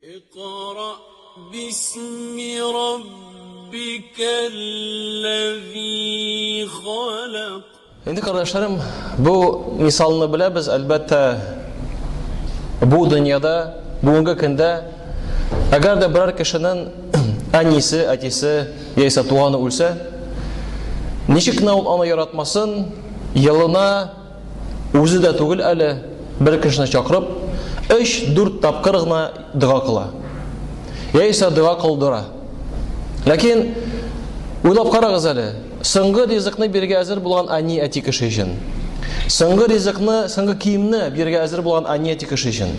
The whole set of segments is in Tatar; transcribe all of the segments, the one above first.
اقرأ باسم ربك الذي خلق. Инде, кардәшләрем, бу мисалны беләбез, әлбәттә, бу дөньяда, бүгенге көндә, әгәр дә берәр кешенең әнисе, әтисе, яисә туганы үлсә, ничек кенә ул аны яратмасын, елына Үзе дә түгел әле, бер кешене чакырып, өч-дүрт тапкыр гына дога кыла. Яисә дога кылдыра. Ләкин уйлап карагыз әле, соңгы ризыкны бирергә әзер булган әни әти кеше өчен. Соңгы ризыкны, соңгы киемне бирергә әзер булган әни әти кеше өчен.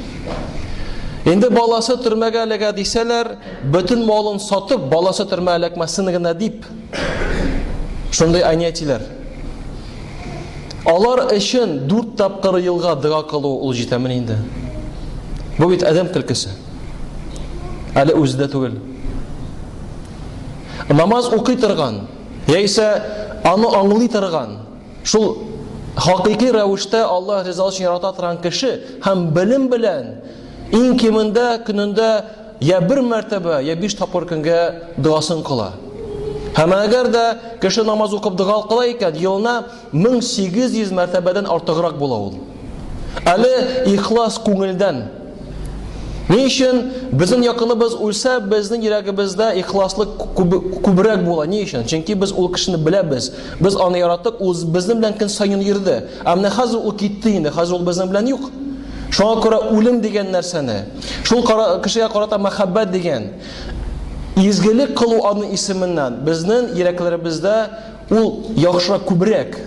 Инде баласы төрмәгә эләгә дисәләр, бөтен малын сатып, баласы төрмә эләкмәсен генә дип, шундый әни әтиләр. Алар өчен дүрт тапкыр елга дога кылу ул җитәмени инде? Бу бит адәм көлкесе. Әле үзе дә түгел. Намаз укый торган, яисә аны аңлый торган, шул хакыйкый рәвештә Аллаһ ризалыгы өчен ярата торган кеше һәм белем белән иң кимендә көнендә Я бер мәртәбә, я биш тапкыр көнгә догасын кыла. Һәм әгәр дә кеше намаз укып дога кыла икән, елына 1800 мәртәбәдән артыграк була ул. Әле ихлас күңелдән. Ни өчен безнең якыныбыз үлсә, безнең йөрәгебездә ихласлык күбрәк була? Ни өчен? Чөнки без ул кешене беләбез. Без аны яраттык, ул безнең белән көн саен йөрде. Ә менә хәзер ул китте инде, хәзер ул безнең белән юк. Шуңа күрә үлем дигән нәрсәне, шул кара, кешегә карата мәхәббәт дигән, изгелек кылу аның исеменнән безнең йөрәкләребездә ул яхшырак күбрәк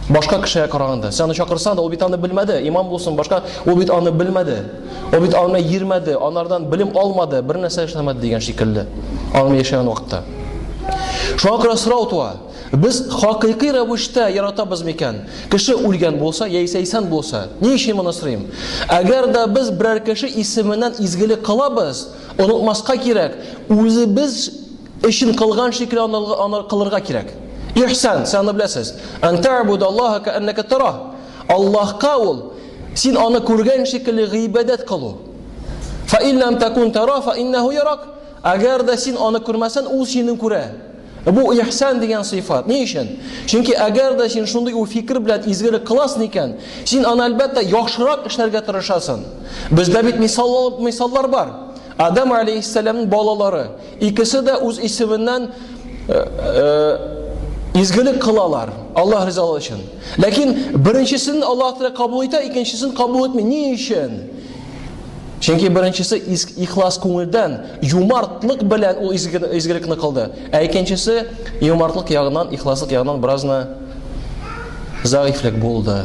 башка кешегә караганда. Сен аны чакырсаң да, ул бит аны белмәде, имам булсын, башка, ул бит аны белмәде. Ул бит аны йөрмәде, анардан белем алмады, бер нәрсә эшләмәде дигән шикелле. Аның яшәгән вакытта. Шуңа күрә сорау туа. Без хакыйкый рәвештә яратабыз микән? Кеше үлгән булса, яисә исән булса, ни өчен моны сорыйм? Әгәр дә без берәр кеше исеменнән изгелек кылабыз, онытмаска кирәк, үзебез өчен кылган шикелле аны, аны кылырга кирәк. Ихсан, сез аны беләсез. Ан та'будаллаһа кa'аннака тарah. Аллаһка ул син аны күргән шикелле гыйбадәт кылу. Фа ин лам такун тара фа иннаху ярак. Әгәр дә син аны күрмәсәң, ул сине күрә. Бу ихсан дигән сыйфат. Ни өчен? Чөнки әгәр дә син шундый уй фикер белән изгелек кыласың икән, син аны әлбәттә яхшырак эшләргә тырышасың. Бездә бит мисаллар, мисаллар бар. Адам алейхиссәламның балалары икесе дә үз исеменнән э, э, изгелек кылалар Аллаһ ризалыгы өчен. Ләкин беренчесен Аллаһ Тәгалә кабул итә, икенчесен кабул итми. Ни өчен? Чөнки беренчесе ихлас күңелдән, юмартлык белән ул изгелекне кылды. Ә икенчесе юмартлык ягыннан, ихласлык ягыннан беразны зәгыйфьлек булды.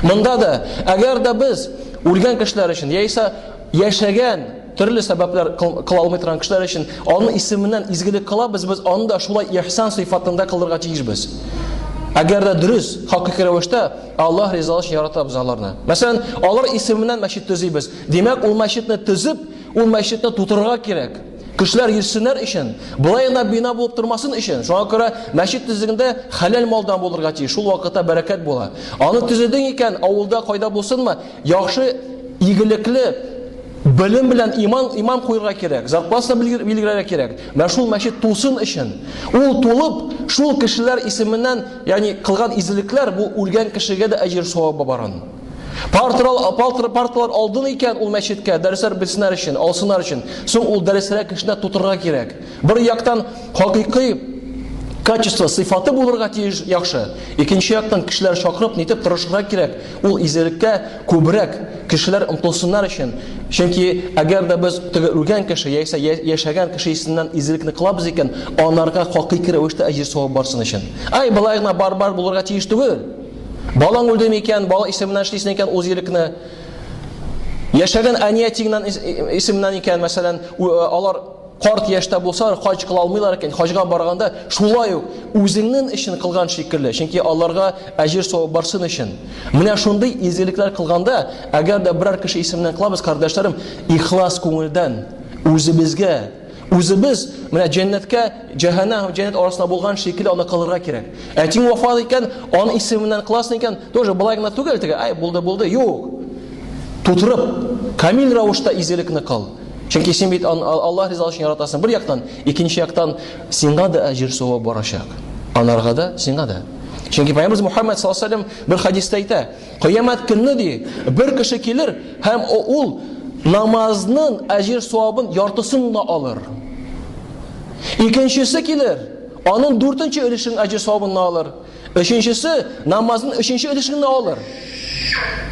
Монда да, әгәр дә без үлгән кешеләр өчен, яисә яшәгән төрле сәбәпләр кыла алмый торган кешеләр өчен аның исеменнән изгелек кылабыз, без аны да шулай ихсан сыйфатында кылырга тиешбез. Әгәр дә дөрес, хакыйкый рәвештә Аллаһ ризалыгы өчен яратабыз аларны. Мәсәлән, алар исеменнән мәчет төзибез. Димәк, ул мәчетне төзеп, ул мәчетне тутырырга кирәк. Кешеләр йөрсеннәр өчен, болай гына бина булып тормасын өчен. Шуңа күрә мәчет төзегәндә хәләл малдан булырга тиеш. Шул вакытта бәрәкәт була. Аны төзедең икән, авылда кайда булсынмы, яхшы, игелекле белем белән иман имам куярга кирәк, зарплата билгеләргә кирәк. Менә шул мәчет тулсын өчен. Ул тулып, шул кешеләр исеменнән, ягъни кылган изгелекләр бу үлгән кешегә дә әҗер савабы барын. Парталар, парталар, парталар алдын икән ул мәчеткә, дәресләр белсеннәр өчен, алсыннар өчен. Соң ул дәресләргә кешене тутырырга кирәк. Бер яктан хакыйкый качество, сыйфаты булырга тиеш яхшы. Икенче яктан кешеләр чакырып, нитеп тырышырга кирәк. Ул изгелеккә күбрәк кешеләр омтылсыннар өчен. Чөнки әгәр дә без теге үлгән кеше яисә яшәгән кеше исеменнән изгелекне кылабыз икән, анарга хакыйкый рәвештә әҗер савап барсын өчен. Ай, болай гына бар-бар булырга тиеш түгел. Балаң үлде микән, бала исеменнән эшлисең икән, ул изгелекне. Яшәгән әни-әтиңнән исеменнән икән, мәсәлән, алар карт яшьтә булса, хаҗ кыла алмыйлар икән, хаҗга барганда шулай ук үзеңнең өчен кылган шикелле, чөнки аларга әҗер савап барсын өчен. Менә шундый изгелекләр кылганда, әгәр дә берәр кеше исеменнән кылабыз, кардәшләрем, ихлас күңелдән үзебезгә, үзебез менә җәннәткә, җәһәннәм һәм җәннәт арасында булган шикелле аны кылырга кирәк. Әтиң вафат икән, аның исеменнән кыласың икән, тоже болай гына түгел, теге, ай, булды, булды, юк. Тутырып, камил рәвештә изгелекне кыл. Чөнки син бит Аллаһ ризалыгы өчен яратасың бер яктан, икенче яктан сиңа да әҗер савап барачак. Анарга да, сиңа да. Чөнки Пәйгамбәрбез Мухаммад саллаллаһу алейһи вәсәлләм бер хадистә әйтә, Кыямәт көнне ди, бер кеше килер һәм ул намазның әҗер савабын яртысын гына алыр. Икенчесе килер, аның дүртенче өлешен әҗер савабын алыр. Өченчесе намазның өченче өлешен генә алыр.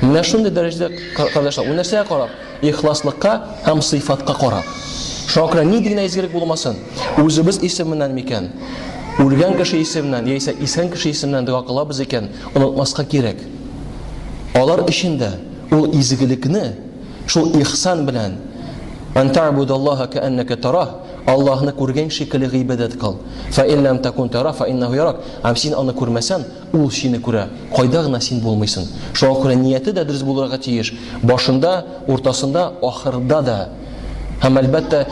Менә шундый дәрәҗәдә, кардәшләр, ул нәрсәгә карап? Ихласлыкка һәм сыйфатка карап. Шуңа күрә нинди генә изгелек булмасын, үзебез исеменнән микән, үлгән кеше исеменнән яисә исән кеше исеменнән дога кылабыз икән, онытмаска кирәк. Алар өчен дә ул изгелекне шул ихсан белән Ан та'будаллаһа кa'аннака тарах, Аллаһны күргән шикелле гыйбадәт кыл. Фа ин лам такун тара, фа иннаху ярак. Һәм син аны күрмәсән, ул сине күрә. Кайда гына син булмыйсың. Шуңа күрә нияте дә дөрес булырга тиеш. Башында, уртасында, ахырда да. Һәм әлбәттә,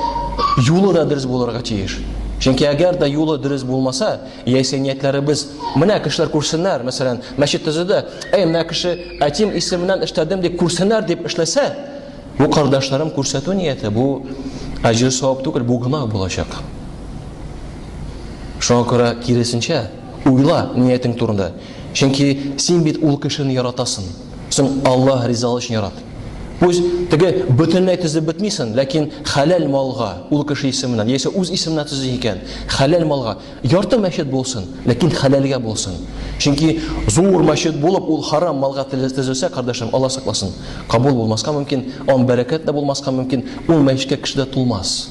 юлы да дөрес булырга тиеш. Чөнки әгәр дә юлы дөрес булмаса, яисә ниятләребез, менә кешеләр күрсеннәр, мәсәлән, мәчет төзеде, әй, менә кеше әтим исеменнән эшләдем дип күрсеннәр дип эшләсә, Бу кардәшләрем күрсәтү нияте, бу әҗер савап түгел, бу гөнаһ булачак. Шуңа күрә киресенчә, уйла ниятең турында. Чөнки син бит ул кешене яратасың. Соң Аллаһ ризалыгы өчен ярат. Пусть теге бөтенләй төзеп бетмисең, ләкин хәләл малга ул кеше исеменнән, яисә үз исеменнән төзи икән, хәләл малга Ярты мәчет булсын, ләкин хәләлгә булсын. Чөнки зур мәчет булып, ул харам малга төзелсә, кардәшем, Алла сакласын, кабул булмаска мөмкин, ан бәрәкәт дә булмаска мөмкин, ул мәчеткә кеше дә тулмас.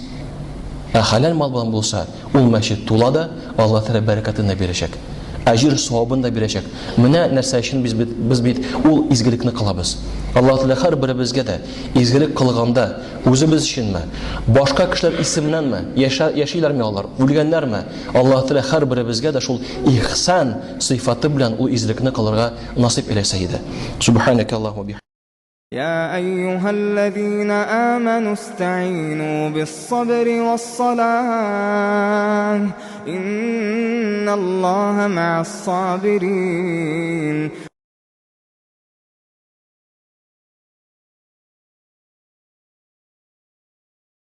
Ә хәләл мал белән булса, ул мәчет тула да, Алла Тәгалә бәрәкәтен дә бирәчәк. Әҗер савабын да бирәчәк. Менә нәрсә өчен без бит, без бит ул изгелекне кылабыз. Алла Тәгалә һәрберебезгә дә изгелек кылганда Үзебез өченме? Башка кешеләр исеменнәнме? Яшә, яшиләрме алар? Үлгәннәрме? Аллаһ Тәгалә һәрберебезгә дә шул ихсан сыйфаты белән ул изгелекне кылырга насыйп иләсә иде. Субханaka Аллаһу бихамдик. يا أيها الذين آمنوا استعينوا بالصبر والصلاة إن الله مع الصابرين.